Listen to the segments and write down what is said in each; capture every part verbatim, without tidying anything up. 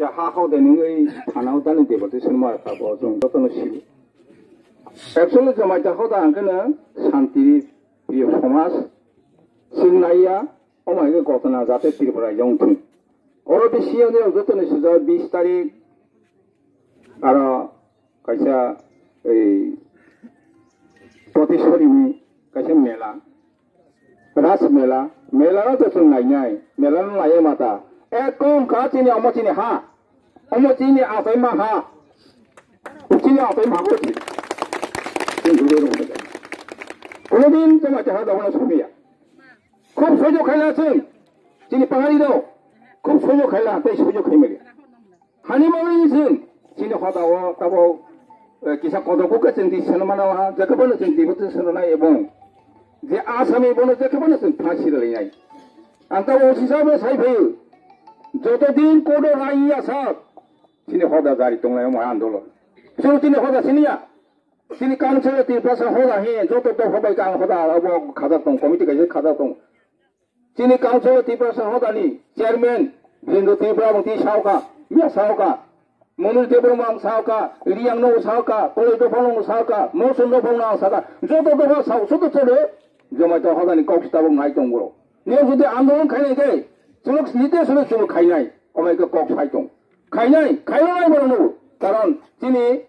Ya ha hoda nungwi thana o tani deportation ma ta bo jong joto no sibo. Actually Jamatia hoda ang khe no shanti priyo somaj sing naiya, omo hai khe gotona jate Tripura yong thung. Oro bisi ani joto no sijak bis tarik aro kaisa ei Potisori ni kaisa mela. Ras mela, mela no to chwng nainai, mela no naiya mata. Ekdom kha chini omo chini ha, omo chini achaima ha, chini achaima ha ko chini. Chini dure rong nai. Kono din to mate ha da wana sumiya. Khub sojo khaila chwng, chini pahari do, khub sojo khaila, tei sojo khaimali. Hani bagwi chwng chini hoda o tabo, eh, kisa kodoku khe chwng di seno mano ha, jekhe bono chwng di bote seno nai ebong je asami bono jekhe bono chwng phasi rwlainai. Ang tabo O C sabo sai phaio, joto din kodo rai ya sa chini hoda jari tonglai mo andolon. Chwng chini hoda siniya, chini council Tiprasa hoda hi joto dopha bai kang hoda abo khajak tong, committee kaisa khajak tong. Chini council Tiprasa hodani chairman Birendra Tripura bwngti saoka, miya saoka, Manoj Debbarma ang saoka, Riang no saoka, Koloi Dophal no saoka, Mohsun Dophal no ang saka, joto dopha sao, joto chole, Jamatia hodani kok tabuk nai tong boro. Niyam jodi andolon khainai khe, chwlok nite sole chwlok khainai, omai khe kok sai tong. Khainai, khainai borok no, karon chini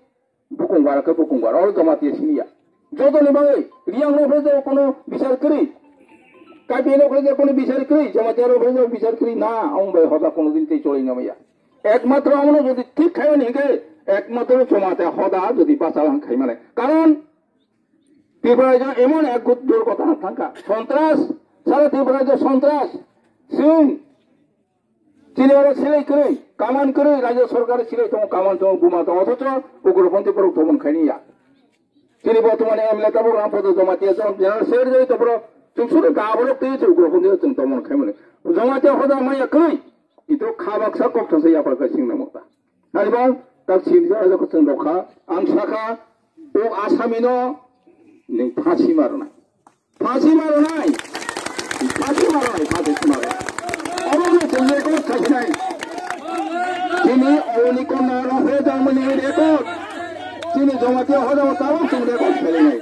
Bukung bara khe bukung bara, oro Jamatia siniya. Jotoni bagwi Riang no phai jao kono bisar kwrwi. Kaipia no phai jao kono bisar kwrwi, Jamatia no phai jao bisar kwrwi na, ang bai hoda kono din tei cholai namaya. Ekmatro amo no jodi thik khaimani hinkhe, ekmatro Jamatia hoda jodi bachal hang khaimani. Karon Tripura jo emon ek gut durgotona thangkha. Sontras, sara Tripura jo sontras. Chwng Chini oro silai kwrwi, kaman kwrwi, rajya sarkar silai tongo, kaman tongo, buma tongo, othocho ugroponthi borok tomon khaini ya. Chini bortomani M L A tabuk Rampada Jamatia jon general secretary to borok chwng suru ga borok tei se ugroponthi chwng tomon khaimani. Jamatia hoda maya kwrwi, ito kha baksa kok thangsa yapar kha singna mokta. Haribang tak sini ja aja kuchung dokha, ang sakha, o asamino ning phasi marna. Phasi maronai. Phasi maronai, phasi maronai. Obo no chwng record khaisinai. Chini oni konna no hwe jangmani record. Chini Jamatia hoda o tabuk chwng record khaisinai.